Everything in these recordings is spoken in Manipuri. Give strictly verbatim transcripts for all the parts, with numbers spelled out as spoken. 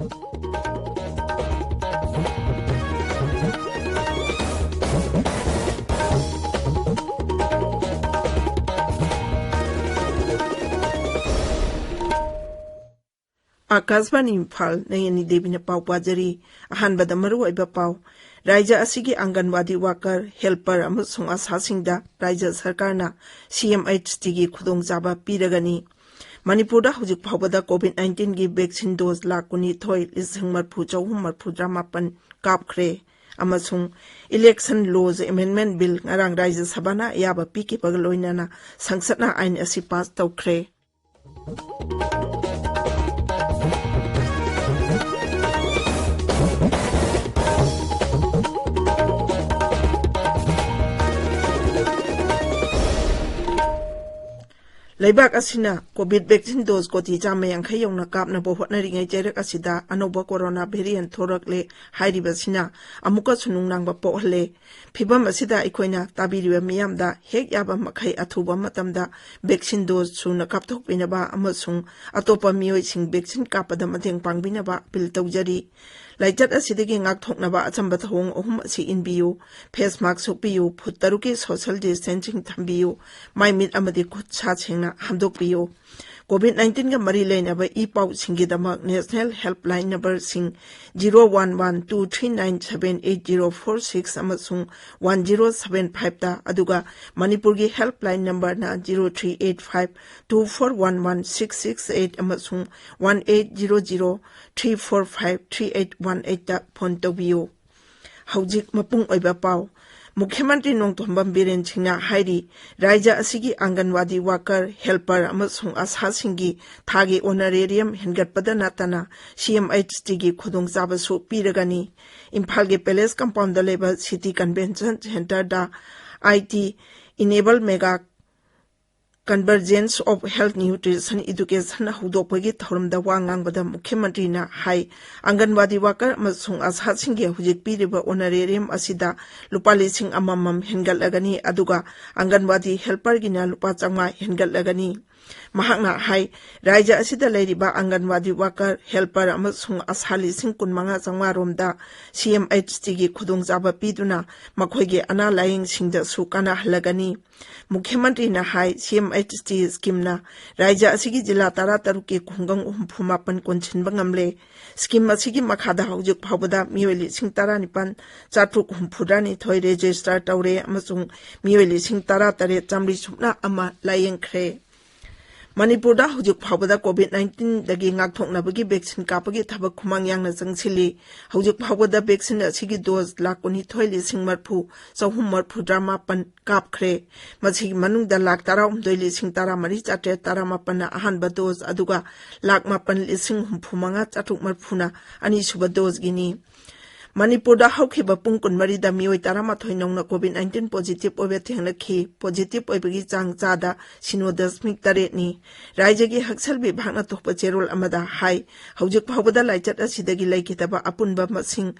ꯑꯥꯀꯥꯁꯕꯥꯅꯤ ꯏꯝꯐꯥꯜ, ꯅꯌꯅꯤ ꯗꯦꯕꯤꯅ ꯄꯥꯎ ꯄꯥꯖꯔꯤ꯫ ꯑꯍꯥꯟꯕꯗ ꯃꯔꯨꯑꯣꯏꯕ ꯄꯥꯎ꯫ ꯔꯥꯏꯖ꯭ꯌ ꯑꯁꯤꯒꯤ ꯑꯪꯒꯟꯋꯥꯗꯤ ꯋꯥꯀꯔ, ꯍꯦꯜꯄꯔ ꯑꯃꯁꯨꯡ ꯑꯁꯥꯁꯤꯡꯗ ꯔꯥꯏꯖ꯭ꯌ ꯁꯔꯀꯥꯔꯅ ꯁꯤ ꯑꯦꯝ ꯑꯩꯆ ꯇꯤꯒꯤ ꯈꯨꯗꯣꯡꯆꯥꯕ ꯄꯤꯔꯒꯅꯤ꯫ ꯃꯅꯤꯄꯨꯔꯗ ꯍꯧꯖꯤꯛ ꯐꯥꯎꯕꯗ ꯀꯣꯚꯤꯗ ꯅꯥꯏꯟꯇꯤꯟꯒꯤ ꯚꯦꯛꯁꯤꯟ ꯗꯣꯖ ꯂꯥꯈ ꯀꯨꯟꯅꯤꯊꯣꯏ ꯂꯤꯁꯤꯡ ꯃꯔꯤꯐꯨ ꯆꯍꯨꯝ ꯃꯔꯤꯐꯨꯇꯔꯥ ꯃꯥꯄꯟ ꯀꯥꯞꯈ꯭ꯔꯦ꯫ ꯑꯃꯁꯨꯡ ꯏꯂꯦꯛꯁꯟ ꯂꯣꯁ ꯑꯦꯃꯦꯟꯗꯃꯦꯟꯠ ꯕꯤꯜ ꯉꯔꯥꯡ ꯔꯥꯏꯖ꯭ꯌ ꯁꯚꯥꯅ ꯑꯌꯥꯕ ꯄꯤꯈꯤꯕꯒ ꯂꯣꯏꯅꯅ ꯁꯪꯁꯠꯅ ꯑꯥꯏꯟ ꯑꯁꯤ ꯄꯥꯁ ꯇꯧꯈ꯭ꯔꯦ꯫ ꯂꯩꯕꯥꯛ ꯑꯁꯤꯅ ꯀꯣꯚꯤꯗ ꯚꯦꯛꯁꯤꯟ ꯗꯣꯖ ꯀꯣꯇꯤ ꯆꯥꯝꯃ ꯌꯥꯡꯈꯩ ꯌꯧꯅ ꯀꯥꯞꯅꯕ ꯍꯣꯠꯅꯔꯤꯉꯩ ꯆꯩꯔꯛ ꯑꯁꯤꯗ ꯑꯅꯧꯕ ꯀꯣꯔꯣꯅꯥ ꯚꯦꯔꯤꯌꯦꯟꯠ ꯊꯣꯔꯛꯂꯦ ꯍꯥꯏꯔꯤꯕꯁꯤꯅ ꯑꯃꯨꯛꯀꯁꯨ ꯅꯨꯡꯅꯥꯡꯕ ꯄꯣꯛꯍꯜꯂꯦ꯫ ꯐꯤꯚꯝ ꯑꯁꯤꯗ ꯑꯩꯈꯣꯏꯅ ꯇꯥꯕꯤꯔꯤꯕ ꯃꯤꯌꯥꯝꯗ ꯍꯦꯛ ꯌꯥꯕ ꯃꯈꯩ ꯑꯊꯨꯕ ꯃꯇꯝꯗ ꯚꯦꯛꯁꯤꯟ ꯗꯣꯖ ꯁꯨꯅ ꯀꯥꯞꯊꯣꯛꯄꯤꯅꯕ ꯑꯃꯁꯨꯡ ꯑꯇꯣꯞꯄ ꯃꯤꯑꯣꯏꯁꯤꯡ ꯚꯦꯛꯁꯤꯟ ꯀꯥꯞꯄꯗ ꯃꯇꯦꯡ ꯄꯥꯡꯕꯤꯅꯕ ꯑꯄꯤꯜ ꯇꯧꯖꯔꯤ꯫ ꯂꯥꯏꯆꯠ ꯑꯁꯤꯗꯒꯤ ꯉꯥꯛꯊꯣꯛꯅꯕ ꯑꯆꯝꯕ ꯊꯧꯑꯣꯡ ꯑꯍꯨꯝ ꯑꯁꯤ ꯏꯟꯕꯤꯌꯨ: ꯐꯦꯁ ꯃꯥꯁ꯭ꯛ ꯎꯞꯄꯤꯌꯨ, ꯐꯨꯠ ꯇꯔꯨꯛꯀꯤ ꯁꯣꯁꯤꯌꯦꯜ ꯗꯤꯁꯇꯦꯟꯁꯤꯡ ꯊꯝꯕꯤꯌꯨ, ꯃꯥꯏ ꯃꯤꯠ ꯑꯃꯗꯤ ꯈꯨꯠ ꯁꯥ ꯁꯦꯡꯅ ꯍꯥꯝꯗꯣꯛꯄꯤꯌꯨ꯫ ꯀꯣꯚꯤꯗ ꯅꯥꯏꯟꯇꯤꯟꯒ ꯃꯔꯤ ꯂꯩꯅꯕ ꯏ ꯄꯥꯎꯁꯤꯡꯒꯤꯗꯃꯛ ꯅꯦꯁꯅꯦꯜ ꯍꯦꯜꯞꯂꯥꯏꯟ ꯅꯝꯕꯔꯁꯤꯡ zero one one two three nine seven eight zero four six ꯑꯃꯁꯨꯡ ꯋꯥꯟ ꯖꯤꯔꯣ ꯁꯚꯦꯟ ꯐꯥꯏꯚꯇ, ꯑꯗꯨꯒ ꯃꯅꯤꯄꯨꯔꯒꯤ ꯍꯦꯜꯞꯂꯥꯏꯟ ꯅꯝꯕꯔꯅ zero three eight five two four one one six six eight ꯑꯃꯁꯨꯡ one eight zero zero three four five three eight one ꯑꯩꯠꯇ ꯐꯣꯟ ꯇꯧꯕꯤꯌꯨ꯫ ꯍꯧꯖꯤꯛ ꯃꯄꯨꯡ ꯑꯣꯏꯕ ꯄꯥꯎ꯫ ꯃꯨꯈ꯭ꯌ ꯃꯟꯇ꯭ꯔꯤ ꯅꯣꯡꯊꯣꯝꯕꯝ ꯕꯤꯔꯦꯟ ꯁꯤꯡꯅ ꯍꯥꯏꯔꯤ, ꯔꯥꯏꯖ꯭ꯌ ꯑꯁꯤꯒꯤ ꯑꯪꯒꯟꯋꯥꯗꯤ ꯋꯥꯀꯔ, ꯍꯦꯜꯄꯔ ꯑꯃꯁꯨꯡ ꯑꯁꯥꯁꯤꯡꯒꯤ ꯊꯥꯒꯤ ꯑꯣꯅꯔꯦꯔꯤꯌꯝ ꯍꯦꯟꯒꯠꯄꯗ ꯅꯠꯇꯅ ꯁꯤ ꯑꯦꯝ ꯑꯩꯆ ꯇꯤꯒꯤ ꯈꯨꯗꯣꯡꯆꯥꯕꯁꯨ ꯄꯤꯔꯒꯅꯤ꯫ ꯏꯝꯐꯥꯜꯒꯤ ꯄꯦꯂꯦꯁ ꯀꯝꯄꯥꯎꯟꯗ ꯂꯩꯕ ꯁꯤꯇꯤ ꯀꯟꯚꯦꯟꯁꯟ ꯁꯦꯟꯇꯔꯗ I T enable mega Convergence of Health Nutrition Education ꯍꯧꯗꯣꯛꯄꯒꯤ ꯊꯧꯔꯝꯗ ꯋꯥ ꯉꯥꯡꯕꯗ ꯃꯨꯈ꯭ꯌ ꯃꯟꯇ꯭ꯔꯤꯅ ꯍꯥꯏ, ꯑꯪꯒꯟꯋꯥꯗꯤ ꯋꯥꯀꯔ ꯑꯃꯁꯨꯡ ꯑꯁꯥꯁꯤꯡꯒꯤ ꯍꯧꯖꯤꯛ ꯄꯤꯔꯤꯕ ꯑꯣꯅꯔꯦꯔꯤꯌꯝ ꯑꯁꯤꯗ ꯂꯨꯄꯥ ꯂꯤꯁꯤꯡ ꯑꯃꯃꯝ ꯍꯦꯟꯒꯠꯂꯒꯅꯤ, ꯑꯗꯨꯒ ꯑꯪꯒꯟꯋꯥꯗꯤ ꯍꯦꯜꯄꯔꯒꯤꯅ ꯂꯨꯄꯥ ꯆꯥꯝꯃꯉꯥ ꯍꯦꯟꯒꯠꯂꯒꯅꯤ꯫ ꯃꯍꯥꯛꯅ ꯍꯥꯏ, ꯔꯥꯖ꯭ꯌ ꯑꯁꯤꯗ ꯂꯩꯔꯤꯕ ꯑꯪꯒꯟꯋꯥꯗꯤ ꯋꯥꯀꯔ, ꯍꯦꯜꯄꯔ ꯑꯃꯁꯨꯡ ꯑꯁꯥ ꯂꯤꯁꯤꯡ ꯀꯨꯟ ꯃꯉꯥ ꯆꯥꯝꯃꯉꯥ ꯔꯣꯝꯗ ꯁꯤ ꯑꯦꯝ ꯑꯩꯆ ꯇꯤꯒꯤ ꯈꯨꯗꯣꯡꯆꯥꯕ ꯄꯤꯗꯨꯅ ꯃꯈꯣꯏꯒꯤ ꯑꯅꯥ ꯂꯥꯌꯦꯡꯁꯤꯡꯗꯁꯨ ꯀꯥꯟꯅꯍꯜꯂꯒꯅꯤ꯫ ꯃꯨꯈ꯭ꯌ ꯃꯟꯇ꯭ꯔꯤꯅ ꯍꯥꯏ, ꯁꯤ ꯑꯦꯝ ꯑꯩꯆ ꯇꯤ ꯁ꯭ꯀꯤꯝꯅ ꯔꯥꯖ꯭ꯌ ꯑꯁꯤꯒꯤ ꯖꯤꯂꯥ ꯇꯔꯥ ꯇꯔꯨꯛꯀꯤ ꯈꯨꯡꯒꯪ ꯍꯨꯝꯐꯨ ꯃꯥꯄꯟ ꯀꯣꯟꯁꯤꯟꯕ ꯉꯝꯂꯦ꯫ ꯁ꯭ꯀꯤꯝ ꯑꯁꯤꯒꯤ ꯃꯈꯥꯗ ꯍꯧꯖꯤꯛ ꯐꯥꯎꯕꯗ ꯃꯤꯑꯣꯏ ꯂꯤꯁꯤꯡ ꯇꯔꯥꯅꯤꯄꯥꯟ ꯆꯥꯇ꯭ꯔꯨꯛ ꯍꯨꯝꯐꯨꯇꯔꯥꯅꯤꯊꯣꯏ ꯔꯦꯖꯤꯁꯇꯔ ꯇꯧꯔꯦ ꯑꯃꯁꯨꯡ ꯃꯤꯑꯣꯏ ꯂꯤꯁꯤꯡ ꯇꯔꯥꯇꯔꯦꯠ ꯆꯥꯃꯔꯤ ꯁꯨꯞꯅ ꯑꯃ ꯂꯥꯌꯦꯡꯈ꯭ꯔꯦ꯫ ꯃꯅꯤꯄꯨꯔꯗ ꯍꯧꯖꯤꯛ ꯐꯥꯎꯕꯗ ꯀꯣꯚꯤꯗ ꯅꯥꯏꯟꯇꯤꯟꯗꯒꯤ ꯉꯥꯛꯊꯣꯛꯅꯕꯒꯤ ꯚꯦꯛꯁꯤꯟ ꯀꯥꯞꯄꯒꯤ ꯊꯕꯛ ꯈꯨꯃꯥꯡ ꯌꯥꯡꯅ ꯆꯪꯁꯤꯜꯂꯤ꯫ ꯍꯧꯖꯤꯛ ꯐꯥꯎꯕꯗ ꯚꯦꯛꯁꯤꯟ ꯑꯁꯤꯒꯤ ꯗꯣꯖ ꯂꯥꯈ ꯀꯨꯟꯅꯤꯊꯣꯏ ꯂꯤꯁꯤꯡ ꯃꯔꯤꯐꯨ ꯆꯍꯨꯝ ꯃꯔꯤꯐꯨꯇꯔꯥ ꯃꯥꯄꯟ ꯀꯥꯞꯈ꯭ꯔꯦ꯫ ꯃꯁꯤꯒꯤ ꯃꯅꯨꯡꯗ ꯂꯥꯈ ꯇꯔꯥꯍꯨꯝꯗꯣꯏ ꯂꯤꯁꯤꯡ ꯇꯔꯥꯃꯔꯤ ꯆꯥꯇ꯭ꯔꯦꯠ ꯇꯔꯥꯃꯥꯄꯟꯅ ꯑꯍꯥꯟꯕ ꯗꯣꯖ, ꯑꯗꯨꯒ ꯂꯥꯈ ꯃꯥꯄꯟ ꯂꯤꯁꯤꯡ ꯍꯨꯝꯐꯨ ꯃꯉꯥ ꯆꯥꯇ꯭ꯔꯨꯛ ꯃꯔꯤꯐꯨꯅ ꯑꯅꯤꯁꯨꯕ ꯗꯣꯖꯒꯤꯅꯤ꯫ ꯃꯅꯤꯄꯨꯔꯗ ꯍꯧꯈꯤꯕ ꯄꯨꯡ ꯀꯨꯟꯃꯔꯤꯗ ꯃꯤꯑꯣꯏ ꯇꯔꯥꯃꯥꯊꯣꯏ ꯅꯧꯅ ꯀꯣꯚꯤꯗ ꯅꯥꯏꯟꯇꯤꯟ ꯄꯣꯖꯤꯇꯤꯚ ꯑꯣꯏꯕ ꯊꯦꯡꯅꯈꯤ꯫ ꯄꯣꯖꯤꯇꯤꯚ ꯑꯣꯏꯕꯒꯤ ꯆꯥꯡ ꯆꯥꯗ ꯁꯤꯅꯣ ꯗꯁꯃꯤꯛ ꯇꯔꯦꯠꯅꯤ꯫ ꯔꯥꯖ꯭ꯌꯒꯤ ꯍꯛꯁꯦꯜ ꯕꯤꯚꯥꯒꯅ ꯊꯣꯛꯄ ꯆꯦꯔꯣꯜ ꯑꯃꯗ ꯍꯥꯏ, ꯍꯧꯖꯤꯛ ꯐꯥꯎꯕꯗ ꯂꯥꯏꯆꯠ ꯑꯁꯤꯗꯒꯤ ꯂꯩꯈꯤꯗꯕ ꯑꯄꯨꯟꯕ ꯃꯁꯤꯡ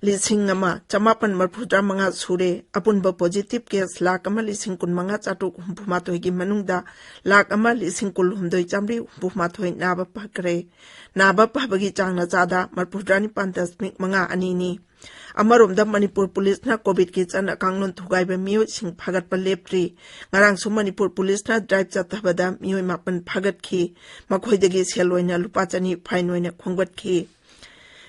ꯂꯤꯁꯤꯡ ꯑꯃ ꯆꯃꯥꯄꯟ ꯃꯔꯤꯐꯨꯇꯔꯥ ꯃꯉꯥ ꯁꯨꯔꯦ꯫ ꯑꯄꯨꯟꯕ ꯄꯣꯖꯤꯇꯤꯚ ꯀꯦꯁ ꯂꯥꯈ ꯑꯃ ꯂꯤꯁꯤꯡ ꯀꯨꯟ ꯃꯉꯥ ꯆꯥꯇ꯭ꯔꯨꯛ ꯍꯨꯝꯐꯨ ꯃꯥꯊꯣꯏꯒꯤ ꯃꯅꯨꯡꯗ ꯂꯥꯈ ꯑꯃ ꯂꯤꯁꯤꯡ ꯀꯨꯟ ꯍꯨꯝꯗꯣꯏ ꯆꯥꯃꯔꯤ ꯍꯨꯝꯐꯨ ꯃꯥꯊꯣꯏ ꯅꯥꯕ ꯐꯈ꯭ꯔꯦ꯫ ꯅꯥꯕ ꯐꯕꯒꯤ ꯆꯥꯡꯅ ꯆꯥꯗ ꯃꯔꯤꯐꯨꯇꯔꯥ ꯅꯤꯄꯥꯟ ꯗꯁꯃꯤꯛ ꯃꯉꯥ ꯑꯅꯤꯅꯤ꯫ ꯑꯃꯔꯣꯝꯗ ꯃꯅꯤꯄꯨꯔ ꯄꯨꯂꯤꯁꯅ ꯀꯣꯚꯤꯗꯀꯤ ꯆꯠꯅ ꯀꯥꯡꯂꯣꯟ ꯊꯨꯒꯥꯏꯕ ꯃꯤꯑꯣꯏꯁꯤꯡ ꯐꯥꯒꯠꯄ ꯂꯦꯞꯇ꯭ꯔꯤ꯫ ꯉꯔꯥꯡꯁꯨ ꯃꯅꯤꯄꯨꯔ ꯄꯨꯂꯤꯁꯅ ꯗ꯭ꯔꯥꯏꯚ ꯆꯠꯊꯕꯗ ꯃꯤꯑꯣꯏ ꯃꯥꯄꯟ ꯐꯥꯒꯠꯈꯤ꯫ ꯃꯈꯣꯏꯗꯒꯤ ꯁꯦꯜ ꯑꯣꯏꯅ ꯂꯨꯄꯥ ꯆꯅꯤ ꯐꯥꯏꯟ ꯑꯣꯏꯅ ꯈꯣꯝꯒꯠꯈꯤ꯫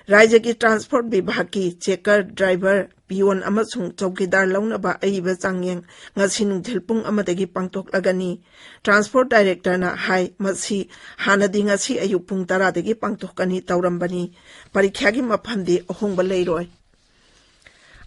ꯔꯥꯖ꯭ꯌꯒꯤ ꯇ꯭ꯔꯥꯟꯁꯄꯣꯔꯠ ꯕꯤꯚꯥꯒꯀꯤ ꯆꯦꯀꯔ, ꯗ꯭ꯔꯥꯏꯚꯔ, ꯄꯤꯌꯣꯟ ꯑꯃꯁꯨꯡ ꯆꯧꯀꯤꯗꯥꯔ ꯂꯧꯅꯕ ꯑꯏꯕ ꯆꯥꯡꯌꯦꯡ ꯉꯁꯤ ꯅꯨꯡꯊꯤꯜ ꯄꯨꯡ ꯑꯃꯗꯒꯤ ꯄꯥꯡꯊꯣꯛꯂꯒꯅꯤ꯫ ꯇ꯭ꯔꯥꯟꯁꯄꯣꯔꯠ ꯗꯥꯏꯔꯦꯛꯇꯔꯅ ꯍꯥꯏ, ꯃꯁꯤ ꯍꯥꯟꯅꯗꯤ ꯉꯁꯤ ꯑꯌꯨꯛ ꯄꯨꯡ ꯇꯔꯥꯗꯒꯤ ꯄꯥꯡꯊꯣꯛꯀꯅꯤ ꯇꯧꯔꯝꯕꯅꯤ꯫ ꯄꯔꯤꯈ꯭ꯌꯥꯒꯤ ꯃꯐꯝꯗꯤ ꯑꯍꯣꯡꯕ ꯂꯩꯔꯣꯏ꯫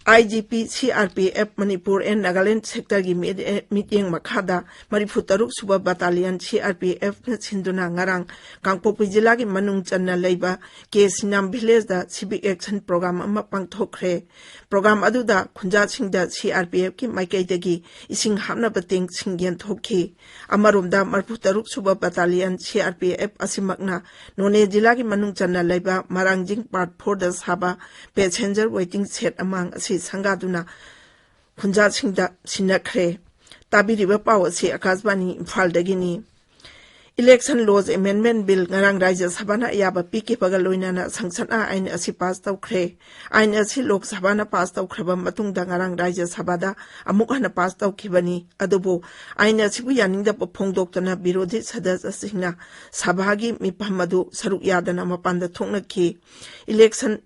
ꯑꯥꯏ G P C R P F Manipur and Nagaland ꯁꯦꯛꯇꯔꯒꯤ ꯃꯤꯠ-, ꯃꯤꯠꯌꯦꯡ ꯃꯈꯥꯗ ꯃꯔꯤꯐꯨ ꯇꯔꯨꯛ ꯁꯨꯕ ꯕꯇꯥꯂꯤꯌꯟ ꯁꯤ ꯑꯥꯔ ꯄꯤ ꯑꯦꯐꯅ ꯁꯤꯟꯗꯨꯅ ꯉꯔꯥꯡ ꯀꯥꯡꯄꯣꯛꯄꯤ ꯖꯤꯂꯥꯒꯤ ꯃꯅꯨꯡ ꯆꯟꯅ ꯂꯩꯕ ꯀꯦ ꯁꯤꯅꯥꯝ ꯚꯤꯂꯦꯖꯇ ꯁꯤꯚꯤꯛ ꯑꯦꯛꯁꯟ ꯄ꯭ꯔꯣꯒ꯭ꯔꯥꯝ ꯑꯃ ꯄꯥꯡꯊꯣꯛꯈ꯭ꯔꯦ꯫ ꯄ꯭ꯔꯣꯒ꯭ꯔꯥꯝ ꯑꯗꯨꯗ ꯈꯨꯟꯖꯥꯁꯤꯡꯗ ꯁꯤ ꯑꯥꯔ ꯄꯤ ꯑꯦꯐꯀꯤ ꯃꯥꯏꯀꯩꯗꯒꯤ ꯏꯁꯤꯡ ꯍꯥꯞꯅꯕ ꯇꯦꯡꯛꯁꯤꯡ ꯌꯦꯟꯊꯣꯛꯈꯤ꯫ ꯑꯃꯔꯣꯝꯗ ꯃꯔꯤꯐꯨ ꯇꯔꯨꯛ ꯁꯨꯕ ꯕꯇꯥꯂꯤꯌꯟ ꯁꯤ ꯑꯥꯔ ꯄꯤ ꯑꯦꯐ ꯑꯁꯤꯃꯛꯅ ꯅꯣꯅꯦ ꯖꯤꯂꯥꯒꯤ ꯃꯅꯨꯡ ꯆꯟꯅ ꯂꯩꯕ ꯃꯔꯥꯡꯖꯤꯡ ꯄꯥꯔꯠ ꯐꯣꯔꯗ ꯁꯥꯕ ꯄꯦꯁꯦꯟꯖꯔ ꯋꯦꯇꯤꯡ ꯁꯦꯗ ꯑꯃꯥꯡ ꯑꯁꯤ ꯁꯪꯒꯥꯗꯨꯅ ꯈꯨꯟꯖꯥꯁꯤꯡꯗ ꯁꯤꯟꯅꯈ꯭ꯔꯦ꯫ ꯇꯥꯕꯤꯔꯤꯕ ꯄꯥꯎ ꯑꯁꯤ ꯑꯥꯀꯥꯁꯕꯥꯅꯤ ꯏꯝꯐꯥꯜꯗꯒꯤꯅꯤ꯫ Election Laws Amendment Bill ꯉꯔꯥꯡ ꯔꯥꯖ꯭ꯌ ꯁꯚꯥꯅ ꯑꯌꯥꯕ ꯄꯤꯈꯤꯕꯒ ꯂꯣꯏꯅꯅ ꯁꯪꯁꯠꯅ ꯑꯥꯏꯟ ꯑꯁꯤ ꯄꯥꯁ ꯇꯧꯈ꯭ꯔꯦ꯫ ꯑꯥꯏꯟ ꯑꯁꯤ ꯂꯣꯛ ꯁꯚꯥꯅ ꯄꯥꯁ ꯇꯧꯈ꯭ꯔꯕ ꯃꯇꯨꯡꯗ ꯉꯔꯥꯡ ꯔꯥꯖ꯭ꯌ ꯁꯚꯥꯗ ꯑꯃꯨꯛ ꯍꯟꯅ ꯄꯥꯁ ꯇꯧꯈꯤꯕꯅꯤ꯫ ꯑꯗꯨꯕꯨ ꯑꯥꯏꯟ ꯑꯁꯤꯕꯨ ꯌꯥꯅꯤꯡꯗꯕ ꯐꯣꯡꯗꯣꯛꯇꯨꯅ ꯕꯤꯔꯣꯙꯤ ꯁꯗꯁ꯭ꯌꯁꯤꯡꯅ ꯁꯚꯥꯒꯤ ꯃꯤꯐꯝ ꯑꯗꯨ ꯁꯔꯨꯛ ꯌꯥꯗꯅ ꯃꯄꯥꯟꯗ ꯊꯣꯛꯅꯈꯤ꯫ Election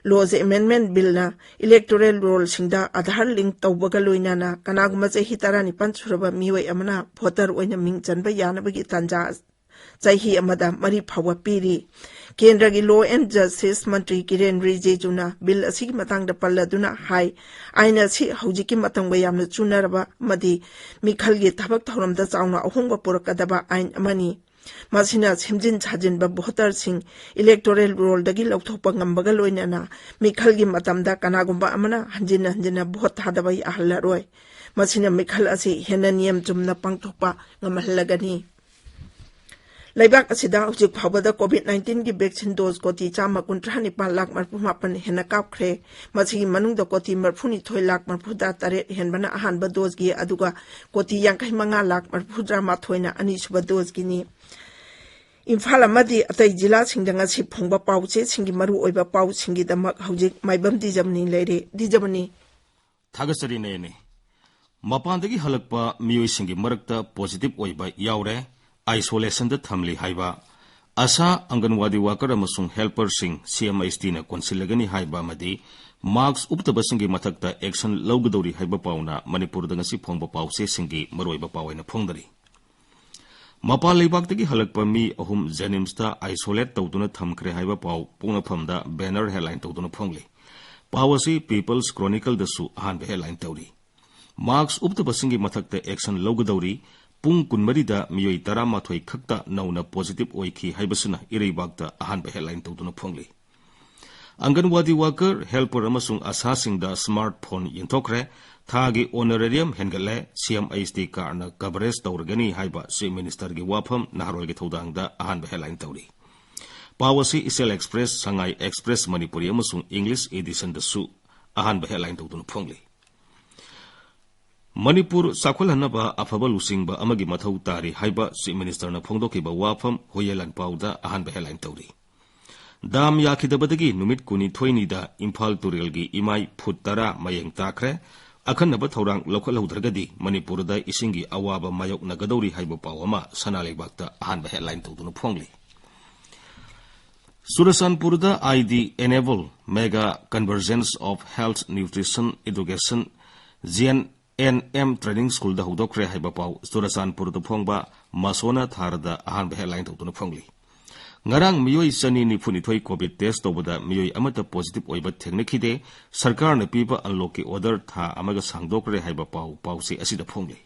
Laws Amendment Billꯅ electoral rollꯁꯤꯡꯗ Aadhaar link ꯇꯧꯕꯒ ꯂꯣꯏꯅꯅ ꯀꯅꯥꯒꯨꯝꯕ ꯆꯍꯤ ꯇꯔꯥꯅꯤꯄꯥꯟ ꯁꯨꯔꯕ ꯃꯤꯑꯣꯏ ꯑꯃꯅ voter ꯑꯣꯏꯅ ꯃꯤꯡ ꯆꯟꯕ ꯌꯥꯅꯕꯒꯤ ꯇꯥꯟꯖꯥ ꯆꯍꯤ ꯑꯃꯗ ꯃꯔꯤ ꯐꯥꯎꯕ ꯄꯤꯔꯤ꯫ ꯀꯦꯟꯗ꯭ꯔꯒꯤ Law and Justice Mantri ꯀꯤꯔꯦꯟ ꯔꯤꯖꯤꯖꯨꯅ bill ꯑꯁꯤꯒꯤ ꯃꯇꯥꯡꯗ ꯄꯜꯂꯗꯨꯅ ꯍꯥꯏ, ꯑꯥꯏꯟ ꯑꯁꯤ ꯍꯧꯖꯤꯛꯀꯤ ꯃꯇꯝꯒ ꯌꯥꯝꯅ ꯆꯨꯅꯔꯕ ꯑꯃꯗꯤ ꯃꯤꯈꯜꯒꯤ ꯊꯕꯛ ꯊꯧꯔꯝꯗ ꯆꯥꯎꯅ ꯑꯍꯣꯡꯕ ꯄꯨꯔꯛꯀꯗꯕ ꯑꯥꯏꯟ ꯑꯃꯅꯤ꯫ ꯃꯁꯤꯅ ꯁꯦꯝꯖꯤꯟ ꯁꯥꯖꯤꯟꯕ voterꯁꯤꯡ electoral rollꯗꯒꯤ ꯂꯧꯊꯣꯛꯄ ꯉꯝꯕꯒ ꯂꯣꯏꯅꯅ ꯃꯤꯈꯜꯒꯤ ꯃꯇꯝꯗ ꯀꯅꯥꯒꯨꯝꯕ ꯑꯃꯅ ꯍꯟꯖꯤꯟ ꯍꯟꯖꯤꯟꯅ vote ꯊꯥꯗꯕ ꯌꯥꯍꯜꯂꯔꯣꯏ꯫ ꯃꯁꯤꯅ ꯃꯤꯈꯜ ꯑꯁꯤ ꯍꯦꯟꯅ ꯅꯤꯌꯝ ꯆꯨꯝꯅ ꯄꯥꯡꯊꯣꯛꯄ ꯉꯝꯍꯜꯂꯒꯅꯤ꯫ ꯂꯩꯕꯥꯛ ꯑꯁꯤꯗ ꯍꯧꯖꯤꯛ ꯐꯥꯎꯕꯗ COVID nineteenꯒꯤ vaccine dose ꯀꯣꯇꯤ ꯆꯥꯝꯃ ꯀꯨꯟꯊ꯭ꯔꯥ ꯅꯤꯄꯥꯟ ꯂꯥꯈ ꯃꯔꯤꯐꯨ ꯃꯥꯄꯟ ꯍꯦꯟꯅ ꯀꯥꯞꯈ꯭ꯔꯦ꯫ ꯃꯁꯤꯒꯤ ꯃꯅꯨꯡꯗ ꯀꯣꯇꯤ ꯃꯔꯤꯐꯨꯅꯤꯊꯣꯏ ꯂꯥꯈ ꯃꯔꯤꯐꯨ ꯇꯔꯦꯠ ꯍꯦꯟꯕꯅ ꯑꯍꯥꯟꯕ doseꯀꯤ, ꯑꯗꯨꯒ ꯀꯣꯇꯤ ꯌꯥꯡꯈꯩ ꯃꯉꯥ ꯂꯥꯈ ꯃꯔꯤꯐꯨ ꯇꯔꯥꯃꯥꯊꯣꯏꯅ ꯑꯅꯤꯁꯨꯕ doseꯀꯤꯅꯤ꯫ ꯏꯝꯐꯥꯜ ꯑꯃꯗꯤ ꯑꯇꯩ ꯖꯤꯂꯥꯁꯤꯡꯗ ꯉꯁꯤ ꯐꯣꯡꯕ ꯄꯥꯎꯆꯦꯁꯤꯡꯒꯤ ꯃꯔꯨꯑꯣꯏꯕ ꯄꯥꯎꯁꯤꯡꯒꯤꯗꯃꯛ ꯍꯧꯖꯤꯛ ꯃꯥꯏꯕꯝ ꯗꯤꯖꯃꯅꯤ ꯂꯩꯔꯦ꯫ ꯗꯤꯖꯃꯅꯤ꯫ ꯊꯥꯒꯠꯆꯔꯤ ꯅꯌꯅꯤ꯫ ꯃꯄꯥꯟꯗꯒꯤ ꯍꯜꯂꯛꯄ ꯃꯤꯑꯣꯏꯁꯤꯡꯒꯤ ꯃꯔꯛꯇ positive ꯑꯣꯏꯕ ꯌꯥꯎꯔꯦ꯫ Isolationꯗ ꯊꯝꯂꯤ ꯍꯥꯏꯕ ꯑꯁꯥ, ꯑꯪꯒꯟꯋꯥꯗꯤ worker ꯑꯃꯁꯨꯡ helperꯁꯤꯡ CMHTꯅ ꯀꯣꯟꯁꯤꯜꯂꯒꯅꯤ ꯍꯥꯏꯕ ꯑꯃꯗꯤ mask ꯎꯞꯇꯕꯁꯤꯡꯒꯤ ꯃꯊꯛꯇ action ꯂꯧꯒꯗꯧꯔꯤ ꯍꯥꯏꯕ ꯄꯥꯎꯅ ꯃꯅꯤꯄꯨꯔꯗ ꯉꯁꯤ ꯐꯣꯡꯕ ꯄꯥꯎꯆꯦꯁꯤꯡꯒꯤ ꯃꯔꯨꯑꯣꯏꯕ ꯄꯥꯎ ꯑꯣꯏꯅ ꯐꯣꯡꯗꯔꯤ꯫ ꯃꯄꯥꯟ ꯂꯩꯕꯥꯛꯇꯒꯤ ꯍꯜꯂꯛꯄ ꯃꯤ ꯑꯍꯨꯝ JNIMSꯇ isolate ꯇꯧꯗꯨꯅ ꯊꯝꯈ꯭ꯔꯦ ꯍꯥꯏꯕ ꯄꯥꯎ ꯄꯣꯛꯅꯐꯝꯗ banner headline ꯇꯧꯗꯨꯅ ꯐꯣꯡꯂꯤ꯫ ꯄꯥꯎ ꯑꯁꯤ People's Chronicleꯗꯁꯨ ꯑꯍꯥꯟꯕ headline ꯇꯧꯔꯤ꯫ Mask ꯎꯞꯇꯕꯁꯤꯡꯒꯤ ꯃꯊꯛꯇ action ꯂꯧꯒꯗꯧꯔꯤ, ꯄꯨꯡ ꯀꯨꯟꯃꯔꯤꯗ ꯃꯤꯑꯣꯏ ꯇꯔꯥꯃꯥꯊꯣꯏ ꯈꯛꯇ ꯅꯧꯅ positive ꯑꯣꯏꯈꯤ ꯍꯥꯏꯕꯁꯤꯅ ꯏꯔꯩꯕꯥꯛꯇ ꯑꯍꯥꯟꯕ headline ꯇꯧꯗꯨꯅ ꯐꯣꯡꯂꯤ꯫ ꯑꯪꯒꯟꯋꯥꯗꯤ worker, helper ꯑꯃꯁꯨꯡ ꯑꯁꯥꯁꯤꯡꯗ smartphone ꯌꯦꯟꯊꯣꯛꯈ꯭ꯔꯦ꯫ ꯊꯥꯒꯤ honorarium ꯍꯦꯟꯒꯠꯂꯦ꯫ CMHT cardꯅ coverage ꯇꯧꯔꯒꯅꯤ ꯍꯥꯏꯕ Chief Ministerꯒꯤ ꯋꯥꯐꯝ ꯅꯍꯥꯔꯣꯜꯒꯤ ꯊꯧꯗꯥꯡꯗ ꯑꯍꯥꯟꯕ headline ꯇꯧꯔꯤ꯫ ꯄꯥꯎ ꯑꯁꯤ Ichel Express, Sangai Express Manipuri ꯑꯃꯁꯨꯡ English editionꯗꯁꯨ ꯑꯍꯥꯟꯕ headline ꯇꯧꯗꯨꯅ ꯐꯣꯡꯂꯤ꯫ ꯃꯅꯤꯄꯨꯔ ꯆꯥꯎꯈꯠꯍꯟꯅꯕ ꯑꯐꯕ ꯂꯨꯆꯤꯡꯕ ꯑꯃꯒꯤ ꯃꯊꯧ ꯇꯥꯔꯤ ꯍꯥꯏꯕ Chief Ministerꯅ ꯐꯣꯡꯗꯣꯛꯈꯤꯕ ꯋꯥꯐꯝ ꯍꯨꯏꯌꯦꯟ ꯂꯥꯟꯄꯥꯎꯗ ꯑꯍꯥꯟꯕ headline ꯇꯧꯔꯤ꯫ Dam ꯌꯥꯈꯤꯗꯕꯗꯒꯤ ꯅꯨꯃꯤꯠ ꯀꯨꯟꯅꯤꯊꯣꯏꯅꯤꯗ ꯏꯝꯐꯥꯜ ꯇꯨꯔꯦꯜꯒꯤ ꯏꯃꯥꯏ ꯐꯨꯠ ꯇꯔꯥ ꯃꯌꯦꯡ ꯇꯥꯈ꯭ꯔꯦ꯫ ꯑꯈꯟꯅꯕ ꯊꯧꯔꯥꯡ ꯂꯧꯈꯠꯍꯧꯗ꯭ꯔꯒꯗꯤ ꯃꯅꯤꯄꯨꯔꯗ ꯏꯁꯤꯡꯒꯤ ꯑꯋꯥꯕ ꯃꯥꯌꯣꯛꯅꯒꯗꯧꯔꯤ ꯍꯥꯏꯕ ꯄꯥꯎ ꯑꯃ ꯁꯅꯥ ꯂꯩꯕꯥꯛꯇ ꯑꯍꯥꯟꯕ headline ꯇꯧꯗꯨꯅ ꯐꯣꯡꯂꯤ꯫ ꯆꯨꯔꯆꯥꯟꯄꯨꯔꯗ I D Enable Mega Convergence of Health, Nutrition, Education, G N N M Training Schoolꯗ ꯍꯧꯗꯣꯛꯈ꯭ꯔꯦ ꯍꯥꯏꯕ ꯄꯥꯎ ꯆꯨꯔꯆꯥꯟꯄꯨꯔꯗ ꯐꯣꯡꯕ ꯃꯁꯣꯅꯥ ꯊꯥꯔꯗ ꯑꯍꯥꯟꯕ headline ꯇꯧꯗꯨꯅ ꯐꯣꯡꯂꯤ꯫ ꯉꯔꯥꯡ ꯃꯤꯑꯣꯏ ꯆꯅꯤ ꯅꯤꯐꯨ ꯅꯤꯊꯣꯏ COVID test ꯇꯧꯕꯗ ꯃꯤꯑꯣꯏ ꯑꯃꯠꯇ positive ꯑꯣꯏꯕ ꯊꯦꯡꯅꯈꯤꯗꯦ꯫ ꯁꯔꯀꯥꯔꯅ ꯄꯤꯕ unlockꯀꯤ order ꯊꯥ ꯑꯃꯒ ꯁꯥꯡꯗꯣꯛꯈ꯭ꯔꯦ ꯍꯥꯏꯕ ꯄꯥꯎ ꯄꯥꯎꯆꯦ ꯑꯁꯤꯗ ꯐꯣꯡꯂꯤ꯫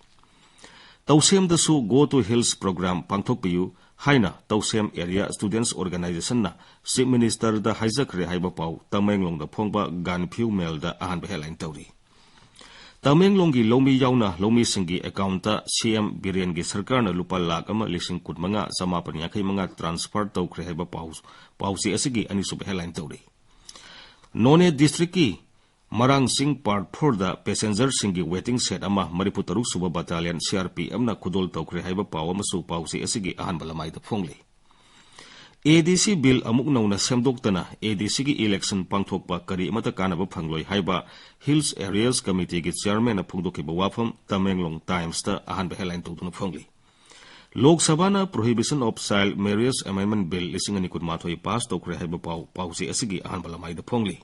ꯇꯧꯁꯦꯝꯗꯁꯨ Go to Hills program ꯄꯥꯡꯊꯣꯛꯄꯤꯌꯨ ꯍꯥꯏꯅ ꯇꯧꯁꯦꯝ Area Students Organizationꯅ Chief Ministerꯗ ꯍꯥꯏꯖꯈ꯭ꯔꯦ ꯍꯥꯏꯕ ꯄꯥꯎ ꯇꯃꯦꯡꯂꯣꯡꯗ ꯐꯣꯡꯕ ꯒꯥꯟꯐꯤꯎ ꯃꯦꯜꯗ ꯑꯍꯥꯟꯕ headline ꯇꯧꯔꯤ꯫ ꯇꯃꯦꯡꯂꯣꯡꯒꯤ ꯂꯧꯃꯤ ꯌꯥꯎꯅ ꯂꯧꯃꯤꯁꯤꯡꯒꯤ accountꯇ C M ꯕꯤꯔꯦꯟꯒꯤ ꯁꯔꯀꯥꯔꯅ ꯂꯨꯄꯥ ꯂꯥꯈ ꯑꯃ ꯂꯤꯁꯤꯡ ꯀꯨꯟꯃꯉꯥ ꯆꯃꯥꯄꯟ ꯌꯥꯡꯈꯩ ꯃꯉꯥ transfer ꯇꯧꯈ꯭ꯔꯦ ꯍꯥꯏꯕ ꯄꯥꯎ, ꯄꯥꯎꯆꯦ ꯑꯁꯤꯒꯤ ꯑꯅꯤꯁꯨꯕ headline ꯇꯧꯔꯤ꯫ ꯅꯣꯅꯦ districtꯀꯤ ꯃꯔꯥꯡ ꯆꯤꯡ Part fourꯗ passengerꯁꯤꯡꯒꯤ waiting shed ꯑꯃ ꯃꯔꯤꯐꯨ ꯇꯔꯨꯛ ꯁꯨꯕ Battalion C R P Fꯅ ꯈꯨꯗꯣꯜ ꯇꯧꯈ꯭ꯔꯦ ꯍꯥꯏꯕ ꯄꯥꯎ ꯑꯃꯁꯨ ꯄꯥꯎꯆꯦ ꯑꯁꯤꯒꯤ ꯑꯍꯥꯟꯕ ꯂꯃꯥꯏꯗ ꯐꯣꯡꯂꯤ꯫ ADC bill ꯑꯃꯨꯛ ꯅꯧꯅ ꯁꯦꯝꯗꯣꯛꯇꯅ ADCꯒꯤ election ꯄꯥꯡꯊꯣꯛꯄ ꯀꯔꯤ ꯑꯃꯠꯇ ꯀꯥꯟꯅꯕ ꯐꯪꯂꯣꯏ ꯍꯥꯏꯕ Hills Areas Committeeꯒꯤ chairmanꯅ ꯐꯣꯡꯗꯣꯛꯈꯤꯕ ꯋꯥꯐꯝ ꯇꯃꯦꯡꯂꯣꯡ Timesꯇ ꯑꯍꯥꯟꯕ headline ꯇꯧꯗꯨꯅ ꯐꯣꯡꯂꯤ꯫ ꯂꯣꯛ ꯁꯚꯥꯅ Prohibition of Child Marriage Amendment Bill ꯂꯤꯁꯤꯡ ꯑꯅꯤ ꯀꯨꯟꯃꯥꯊꯣꯏ pass ꯇꯧꯈ꯭ꯔꯦ ꯍꯥꯏꯕ ꯄꯥꯎ ꯄꯥꯎꯆꯦ ꯑꯁꯤꯒꯤ ꯑꯍꯥꯟꯕ ꯂꯃꯥꯏꯗ ꯐꯣꯡꯂꯤ꯫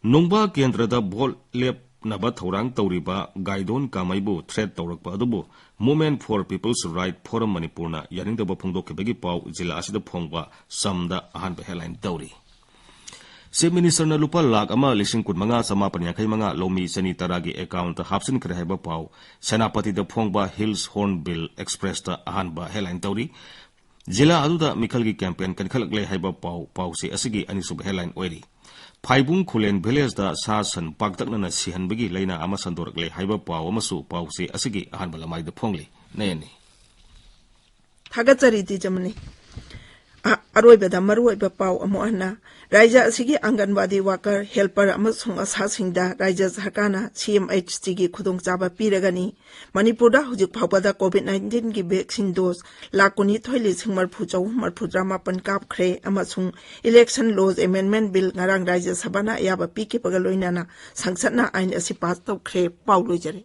ꯅꯨꯡꯕꯥ ꯀꯦꯟꯗ꯭ꯔꯗ vote ꯂꯦꯞꯅꯕ ꯊꯧꯔꯥꯡ ꯇꯧꯔꯤꯕ ꯒꯥꯏꯗꯣꯟ ꯀꯥꯃꯩꯕꯨ threat ꯇꯧꯔꯛꯄ ꯑꯗꯨꯕꯨ Movement for People's Right Forum ꯃꯅꯤꯄꯨꯔꯅ ꯌꯥꯅꯤꯡꯗꯕ ꯐꯣꯡꯗꯣꯛꯈꯤꯕꯒꯤ ꯄꯥꯎ ꯖꯤꯂꯥ ꯑꯁꯤꯗ ꯐꯣꯡꯕ ꯁꯝꯗ ꯑꯍꯥꯟꯕ headline ꯇꯧꯔꯤ꯫ Chief Ministerꯅ ꯂꯨꯄꯥ ꯂꯥꯈ ꯑꯃ ꯂꯤꯁꯤꯡ ꯀꯨꯟꯃꯉꯥ ꯆꯃꯥꯄꯟ ꯌꯥꯡꯈꯩ ꯃꯉꯥ ꯂꯧꯃꯤ ꯆꯅꯤ ꯇꯔꯥꯒꯤ accountꯇ ꯍꯥꯞꯆꯤꯟꯈ꯭ꯔꯦ ꯍꯥꯏꯕ ꯄꯥꯎ ꯁꯦꯅꯥꯄꯇꯤꯗ ꯐꯣꯡꯕ Hills Hornbill Expressꯇ ꯑꯍꯥꯟꯕ headline ꯇꯧꯔꯤ꯫ ꯖꯤꯂꯥ ꯑꯗꯨꯗ ꯃꯤꯈꯜꯒꯤ campaign ꯀꯟꯈꯠꯂꯛꯂꯦ ꯍꯥꯏꯕ ꯄꯥꯎ ꯄꯥꯎꯆꯦ ꯑꯁꯤꯒꯤ ꯑꯅꯤꯁꯨꯕ headline ꯑꯣꯏꯔꯤ꯫ ꯐꯥꯏꯕꯨꯡ ꯈꯨꯂꯦꯟ villageꯇ ꯁꯥ ꯁꯟ ꯄꯥꯛꯇꯛꯅꯅ ꯁꯤꯍꯟꯕꯒꯤ ꯂꯩꯅꯥ ꯑꯃ ꯁꯟꯗꯣꯔꯛꯂꯦ ꯍꯥꯏꯕ ꯄꯥꯎ ꯑꯃꯁꯨ ꯄꯥꯎꯆꯦ ꯑꯁꯤꯒꯤ ꯑꯍꯥꯟꯕ ꯂꯃꯥꯏꯗ ꯐꯣꯡꯂꯤ꯫ ꯅꯌꯟꯅꯤ꯫ ꯊꯥꯒꯠꯆꯔꯤ ꯇꯤꯆꯝꯅꯤ꯫ ꯑ-, ꯑꯔꯣꯏꯕꯗ ꯃꯔꯨꯑꯣꯏꯕ ꯄꯥꯎ ꯑꯃꯨꯛ ꯍꯟꯅ, ꯔꯥꯏꯖ꯭ꯌ ꯑꯁꯤꯒꯤ ꯑꯪꯒꯟꯋꯥꯗꯤ ꯋꯥꯀꯔ, ꯍꯦꯜꯄꯔ ꯑꯃꯁꯨꯡ ꯑꯁꯥꯁꯤꯡꯗ ꯔꯥꯏꯖ꯭ꯌ ꯁꯔꯀꯥꯔꯅ ꯁꯤ ꯑꯦꯝ ꯑꯩꯆ ꯇꯤꯒꯤ ꯈꯨꯗꯣꯡꯆꯥꯕ ꯄꯤꯔꯒꯅꯤ꯫ ꯃꯅꯤꯄꯨꯔꯗ ꯍꯧꯖꯤꯛ ꯐꯥꯎꯕꯗ ꯀꯣꯚꯤꯗ ꯅꯥꯏꯟꯇꯤꯟꯒꯤ ꯚꯦꯛꯁꯤꯟ ꯗꯣꯁ ꯂꯥꯈ ꯀꯨꯟꯅꯤꯊꯣꯏ ꯂꯤꯁꯤꯡ ꯃꯔꯤꯐꯨ ꯆꯍꯨꯝ ꯃꯔꯤꯐꯨꯇꯔꯥ ꯃꯥꯄꯟ ꯀꯥꯞꯈ꯭ꯔꯦ ꯑꯃꯁꯨꯡ ꯏꯂꯦꯛꯁꯟ ꯂꯣꯁ ꯑꯦꯃꯦꯟꯗꯃꯦꯟꯠ ꯕꯤꯜ ꯉꯔꯥꯡ ꯔꯥꯏꯖ꯭ꯌ ꯁꯚꯥꯅ ꯑꯌꯥꯕ ꯄꯤꯈꯤꯕꯒ ꯂꯣꯏꯅꯅ ꯁꯪꯁꯠꯅ ꯑꯥꯏꯟ ꯑꯁꯤ ꯄꯥꯁ ꯇꯧꯈ꯭ꯔꯦ꯫ ꯄꯥꯎ ꯂꯣꯏꯖꯔꯦ꯫